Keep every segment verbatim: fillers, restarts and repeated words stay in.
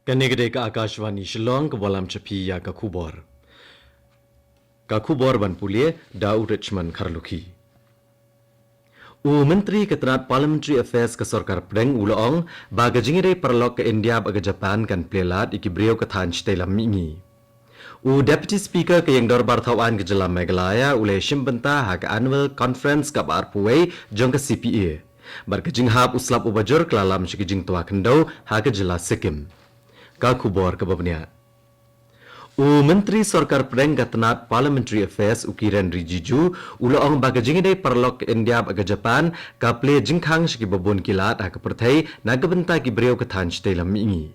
Kane ka dei ka Akashvani Shillong, ka bynta sha phi ïa ka khubor. Ka khubor ban pule da u Richmond Kharlukhi. U Myntri ka tnat Parliamentary Affairs ka Sorkar Pdeng u la ong ba ka jingïadei paralok ka India bad ka Japan kan plie lad ïa ki briew ka thaiñ shatei lam mihngi. U Deputy Speaker ka Ïing Dorbar Thawaiñ ka jylla Meghalaya u la ïashim bynta ha ka Annual Conference kaba arphew wei jong ka C P A. Bad ka jinghap u slap uba jur ka la lam sha ki jingtwa khyndew ha ka jylla Sikkim. Ka khubor kaba bniah. U Myntri Sorkar Pdeng ka tnat Parliamentary Affairs u Kiren Rijiju u la ong ba ka jingïadei paralok ka India bad ka Japan ka plie jingkhang sha kiba bun ki lad ha ka pyrthei na ka bynta ki briew ka thaiñ shatei lam mihngi.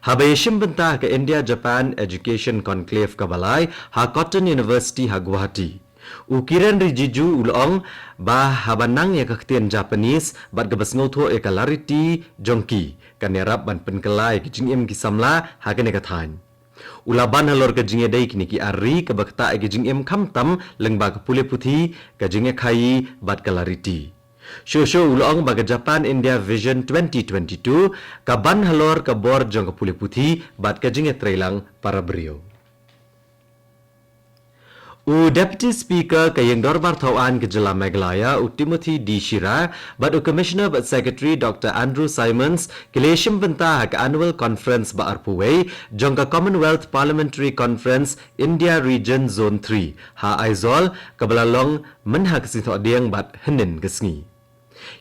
Haba ïashim bynta ha ka India Japan Education Conclave kaba lai ha Cotton University ha Guwahati, u Kiren Rijiju u la ong ba haba nang ïa ka ktien Japanese bad kaba sngewthuh ïa ka lariti jong ki kan ïarap ban pynkylla ïa ki jingim ki samla ha kane ka thaiñ. U la ban halor ka jingïadei kine ki ar ri kaba ktah ïa ki jingim khamtam lyngba ka pule puthi, ka jingïakhaii bad ka lariti. Shuh shuh u la ong ba ka Japan India Vision twenty twenty-two ka ban halor ka bor jong ka pule puthi bad ka jingïatreilang para briew. U Deputy Speaker ka Ïing Dorbar Thawaiñ ka jylla Meghalaya u Timothy D Shira bad u Commissioner bad Secretary Doctor Andrew Simons ki la ïashim bynta ha ka Annual Conference ba arphew wei jong ka Commonwealth Parliamentary Conference India Region Zone three ha Aizawl kaba la long mynha ka Sngi Thohdieng bad hynnin ka sngi.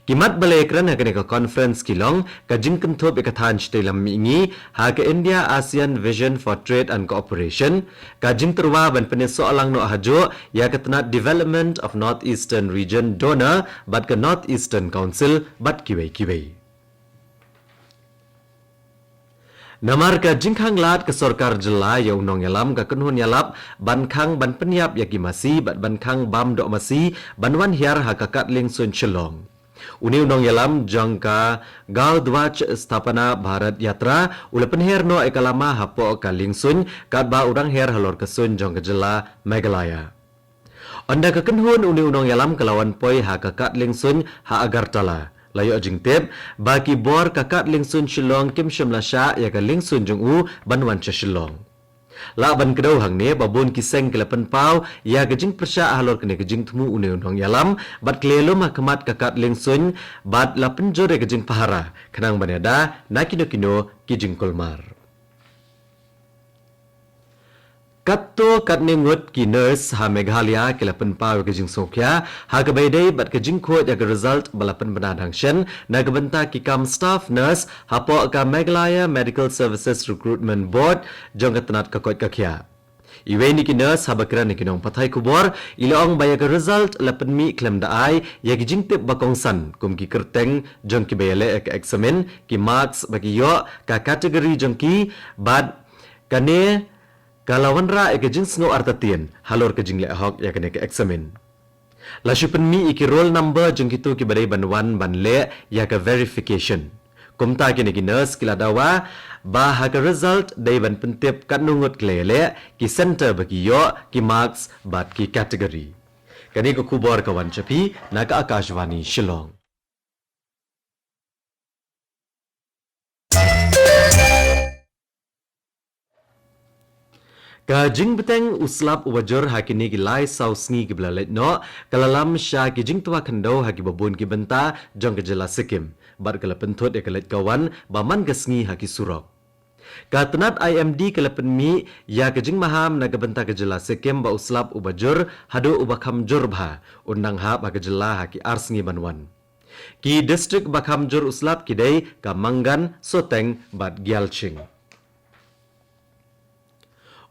Ki mat ba la ïakren ha kane ka conference ki long ka jingkynthup ïa ka thaiñ shatei lam mihngi ha ka India ASEAN Vision for Trade and Cooperation, ka jingtyrwa ban pynïasoh lang noh hajuh ïa ka tnat Development of North Eastern Region DoNER bad ka North Eastern Council bad kiwei kiwei. Namar ka jingkhang lad ka sorkar jylla ïa u nongïalam ka kynhun ïalap ban khang ban pynïap ïa ki masi bad ban khang bam doh masi ban wan hiar ha ka kad liengsuiñ Shillong. Une u nongïalam jong ka Gau Dhwaj Sthapana Bharat Yatra u la pynher noh ïa ka lama hapoh ka liengsuiñ katba u dang her halor ka suiñ jong ka jylla Meghalaya. Ynda ka kynhun une u nongïalam ka la wan poi ha ka kad liengsuiñ ha Agartala, la ïoh jingtip ba ki bor ka kad liengsuiñ Shillong kim shym la shah ïa ka liengsuiñ jong u ban wan sha Shillong. Lah ban kdew hangne ba bun ki seng ki la pynpaw ïa ka jingpyrshah halor kane ka jingthmu une u nongïalam bad ki la lum ha khmat ka kad liengsuiñ bad la pynjur ïa ka jingpahara khnang ban ïada na kino kino ki jingkulmar. Katto katne ngut ki nurse ha Meghalaya ki la pynpaw ïa ka jingsngewkhia ha kaba ïadei bad ka jingkhuid ïa ka result ba la pynbna dang shen na ka bynta ki kam staff nurse hapoh ka Meghalaya Medical Services Recruitment Board jong ka tnat ka koit ka khiah. Iwei na ki nurse haba kren ïa ki nongpathai khubor i la ong ba ïa ka result la pynmih khlem da ai ïa ki jingtip ba kongsan kum ki kyrteng jong kiba ïaleh ïa ka eksamin, ki marks ba ki ïoh, ka category jong ki bad kane ka la wanrah ïa ka jingsngew artatien halor ka jingleh hok ïa kane ka eksamin. La shu pynmih ïa ki roll number jong kito kiba dei ban wan ban leh ïa ka verification. Kumta kine ki nurse ki la dawa ba ha ka result dei ban pyntip katno ngut ki la ïaleh, ki centre ba ki ïoh, ki marks bad ki category. Kane ka khubor ka wan sha phi na ka Akashvani Shillong. Ka jingbteng u slap uba jur ha kine ki lai saw sngi kiba la leit noh ka la lam sha ki jingtwa khyndew ha kiba bun ki bynta jong ka jylla Sikkim bad ka la pynthut ïa ka leit ka wan ba man ka sngi ha ki surok. Ka tnat I M D ka la pynmih ïa ka jingmaham na ka bynta ka jylla Sikkim ba u slap uba jur haduh uba kham jur bha un nang hap ha ka jylla ha ki ar sngi ban wan. Ki district ba kham jur u slap ki dei ka Mangan, Soteng bad Gyalching.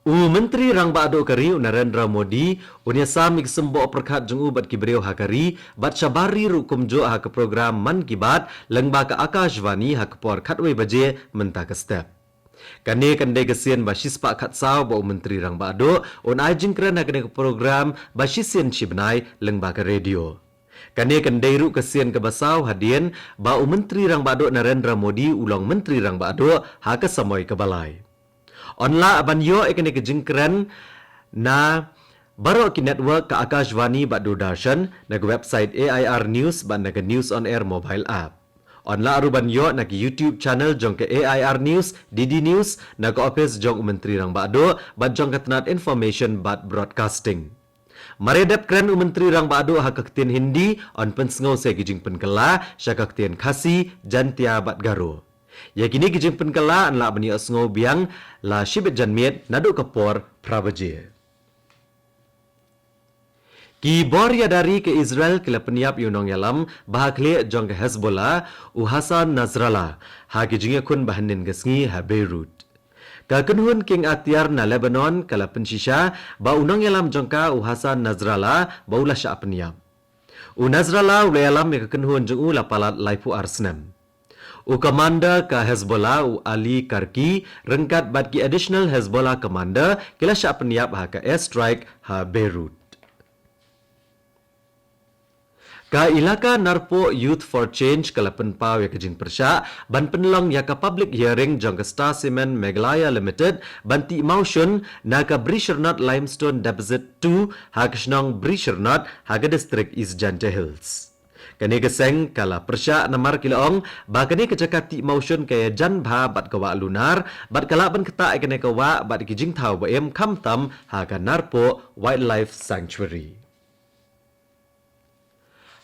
U Myntri Rangbah Duh ka ri u Narendra Modi un ïasam ïa ki symboh pyrkhat jong u bad ki briew ha ka ri bad shabar ri ruh kumjuh ha ka program Mann Ki Baat lyngba ka Akashvani ha ka por khatwei baje mynta ka step. Kane kan dei ka sien ba shispah khatsaw ba u Myntri Rangbah Duh un ai jingkren ha kane ka program ba shisien shibnai lyngba ka radio. Kane kan dei ruh ka sien kaba saw hadien ba u Myntri Rangbah Duh Narendra Modi u long Myntri Rangbah Duh ha ka samoi kaba lai. Yn lah ban ïoh ïa kane ka jingkren na baroh ki network ka Akashvani bad Doordarshan, na ka website A I R News bad na ka News on Air mobile app. Yn lah ruh ban ïoh na ki YouTube channel jong ka A I R News, D D News, na ka office jong u Myntri Rangbah Duh bad jong ka tnat Information bad Broadcasting. Mar ïa dep kren u Myntri Rangbah Duh ha ka ktien Hindi, yn pynsngew sa ïa ki jingpynkylla sha ka ktien Khasi, Jaintia bad Garo. Ïa kine ki jingpynkylla yn lah ban ïohsngew biang la shibit janmiet naduh ka por phra baje. Ki bor ïada ri ka Israel ki la pynïap ïa u nongïalam ba ha khlieh jong ka Hezbollah, u Hassan Nasrallah, ha ki jingïakhun ba hynnin ka sngi ha Beirut. Ka kynhun kieng atiar na Lebanon ka la pynshisha ba u nongïalam jong ka, u Hassan Nasrallah, ba u la shah pynïap. U Nasrallah u la ïalam ïa ka kynhun jong u la palat laiphew ar snem. U commander ka Hezbollah, u Ali Karki, ryngkat bad ki additional Hezbollah commander ki la shah pynïap ha ka airstrike ha Beirut. Ka Elaka Narpuh Youth for Change ka la pynpaw ïa ka jingpyrshah ban pynlong ïa ka public hearing jong ka Star Cement Meghalaya Limited ban tih mawshun na ka Bri Shyrnot Limestone Deposit two ha ka shnong Bri Shyrnot ha ka district East Jaintia Hills. Kane ka seng ka la pyrshah namar ki la ong ba kane ka jaka tih mawshun ka ïajan bha bad ka wah lunar, bad ka lah ban ktah ïa kane ka wah bad ki jingthaw ba im, khamtam ha ka Narpuh Wildlife Sanctuary.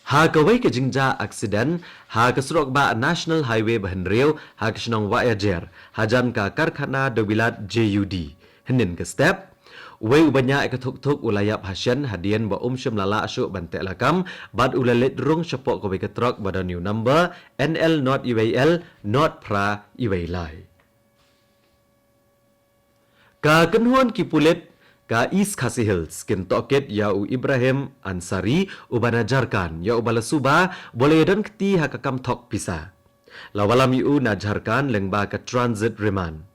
Ha kawei ka jingjia accident ha ka surok bah National Highway ba hynriew ha ka shnong Wahiajer, hajan ka karkhana dewbilat J U D, hynnin ka step, uwei uba ñiah ïa ka thuk thuk u la ïap ha shen hadien ba um shym la lah shuh ban tehlakam, bad u la leit rung shapoh kawei ka trok ba don ïa u number N L not iwei L not phra iwei lai. Ka kynhun ki pulit ka East Khasi Hills kin tohkit ïa u Ibrahim Ansari, uba na Jharkhand, ïa uba la suba ba u la ïadon kti ha ka kam thok pisa. La wallam ïa u na Jharkhand lyngba ka transit remand.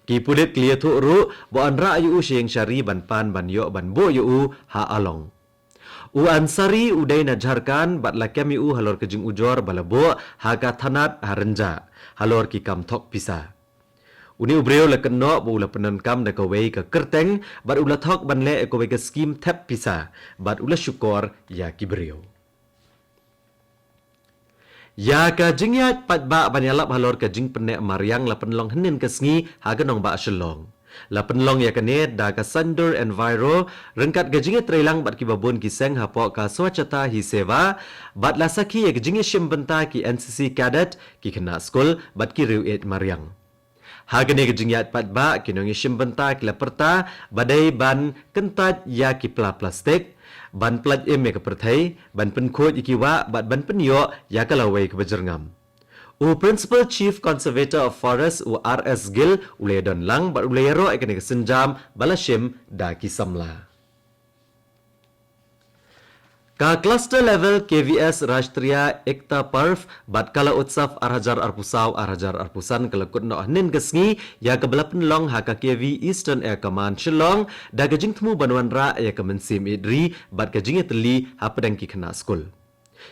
Ki pulit ki la ïathuh ruh ba yn rah ïa u sha ïing sha ri ban pan ban ïoh ban buh ïa u ha Along. U Ansari u dei na Jharkhand bad la kem ïa u halor ka jingujor ba la buh ha ka thanat ha Rynjah halor ki kam thok pisa. Une u briew la kynnoh ba u la pyndonkam da kawei ka kyrteng bad u la thok ban leh ïa kawei ka skim thep pisa bad u la shukor ïa ki briew. Ïa ka jingïaid paidbah ban ïalap halor ka jingpynneh mariang la pynlong hynnin ka sngi ha ka nongbah Shillong. La pynlong ïa kane da ka Saiñdur Enviro ryngkat ka jingïatreilang bad kiba bun ki seng hapoh ka Swachhata Hi Seva, bad la sakhi ïa ka jingïashim bynta ki N C C cadet, ki khynnah skul bad ki riew ïeit mariang. Ha kane ka jingïaid paidbah, ki nongïashim bynta ki la pyrta ba dei ban kyntait ïa ki pla plastik, ban pyllait im ïa ka pyrthei, ban pynkhuid ïa ki wah bad ban pynïoh ïa ka lawei kaba jyrngam. U Principal Chief Conservator of Forest, u R S Gill, u la ïadon lang bad u la ïaroh ïa kane ka sienjam ba la shim da ki samla. Ka Cluster Level K V S Rashtriya Ekta Parv bad Kala Utsav ar hajar arphew saw ar hajar arphew san ka la kut noh hynnin ka sngi, ïa kaba la pynlong ha ka K V Eastern Air Command Shillong, da ka jingthmu ban wanrah ïa ka mynsiem ïeit ri bad ka jingïatylli hapdeng ki khynnah skul.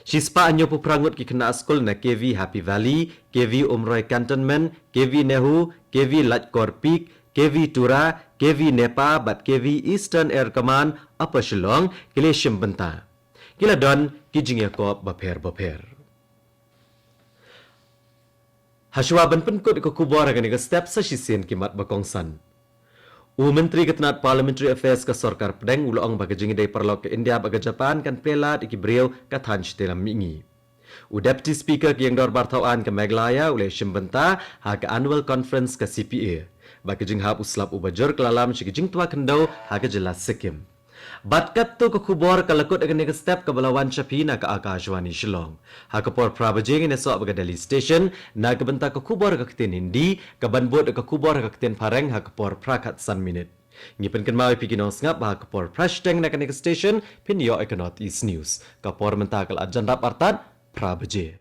Shispah hynñiewphew phra ngut ki khynnah skul na K V Happy Valley, K V Umroi Cantonment, K V NEHU, K V Laitkor Peak, K V Tura, K V NEPA bad K V Eastern Air Command Upper Shillong ki la ïashim bynta. Ki la don ki jingïakop bapher bapher. Hashwa ban pynkut ka khubor ha kane ka step, sa shisien ki mat ba kongsan. U Myntri ka tnat Parliamentary Affairs ka Sorkar Pdeng u la ong ba ka jingïadei paralok ka India bad ka Japan kan plie lad ïa ki briew ka thaiñ shatei lam mihngi. U Deputy Speaker ka Ïing Dorbar Thaw Aiñ ka Meghalaya u la ïashim bynta ha ka Annual Conference ka C P A. Bad ka jinghap u slap uba jur ka la lam sha ki jingtwa khyndew ha ka jylla Sikkim. Bad katto ka khubor ka la kut ha kane ka step kaba la wan sha phi na ka Akashvani Shillong. Ha ka por phra baje ngin ïasoh bad ka Delhi Station na ka bynta ka khubor ha ka ktien Hindi, kaban bud ka khubor ha ka ktien Phareng ha ka por phra khatsan minit. Ngi pynkynmaw ïa phi ki nongsngap ba ha ka por phra shiteng na kane ka station phin ïoh ïa ka North East News. Ka por mynta ka la jan dap artat phra baje.